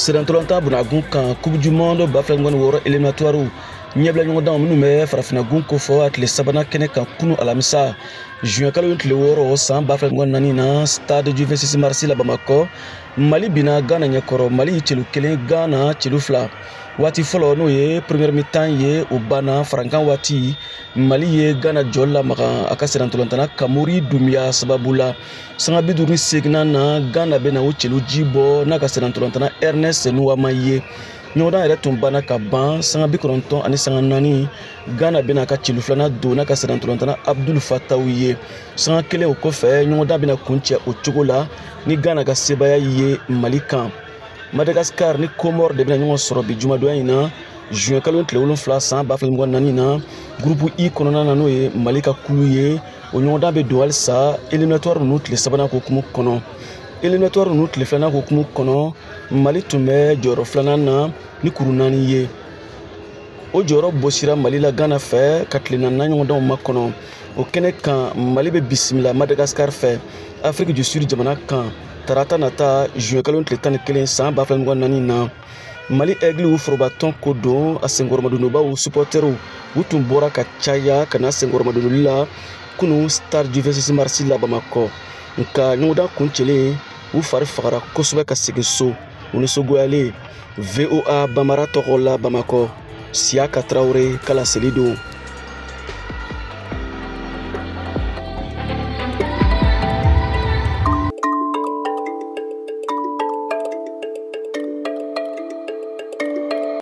Sirantolanta bunagun kan Coupe du Monde 2026 éliminatoire ɲɛbila ɲɔgɔndanw minnu bɛ farafinna-gun kofɔ a tile sabanan kɛnɛ kan kunu alamisa juin kalo tile 6 san 2024 na stade du 26 mars la Bamakɔ. Mali binna Ghana ɲɛkɔrɔ. Mali ye celu 1, Ghana celu 2. Waati fɔlɔ n'o ye première mi-temps ye, o banna farankan waati. Mali ye Ghana jɔ lamaga a ka sirantolantana Kamori Dunbiya sababu la. Sanga 58nan na, Ghana bɛna o celu ji bɔ n'a ka sirantolantana Ernest Nuama ye. Ɲɔgɔndan yɛrɛ tun banna ka ban sanga 94. Ghana bɛna ka celu filanan don n'a ka sirantolantana Abdul Fatawu ye. Sanga kelen o kɔfɛ, ɲɔgɔndan bɛna kuncɛ o cogo la ni Ghana ka sebaaya ye Mali kan. Madagascar ni Comore de bɛna ɲɔgɔn sɔrɔ bi jumadonya in na juin kalo tile 7 san 2024 na groupe I kɔnɔna na, n'o ye Mali ka kulu ye. O ɲɔgɔndan bɛ don halisa éliminatoire ninnu tile sabanan hokumu kɔnɔ. Éliminatoire ninnu tile filanan hokumu kɔnɔ, Mali tun bɛ jɔyɔrɔ filanan na ni kuru 4 ye. O jɔyɔrɔ bɔsira Mali la Ghana fɛ ka tile naaninan ɲɔgɔndanw makɔnɔ. O kɛnɛ kan, Mali bɛ bisimila Madagascar fɛ Afrique du Sud jamana kan tarata nata juin kalo tile 11 san 2024 na. Mali Aigles forobatɔn ko don a senkɔrɔmadonbaw supporteriw u tun bɔra ka caya ka na senkɔrɔmadonli la kunu stade du 26 mars la Bamakɔ. Nka ɲɔgɔndan kuncɛlen, u fari fagara kosɛbɛ ka segin so u nisɔngoyalen. VOA Bamara tɔgɔ la Bamakɔ, Siyaka Tarawele ka laseli don.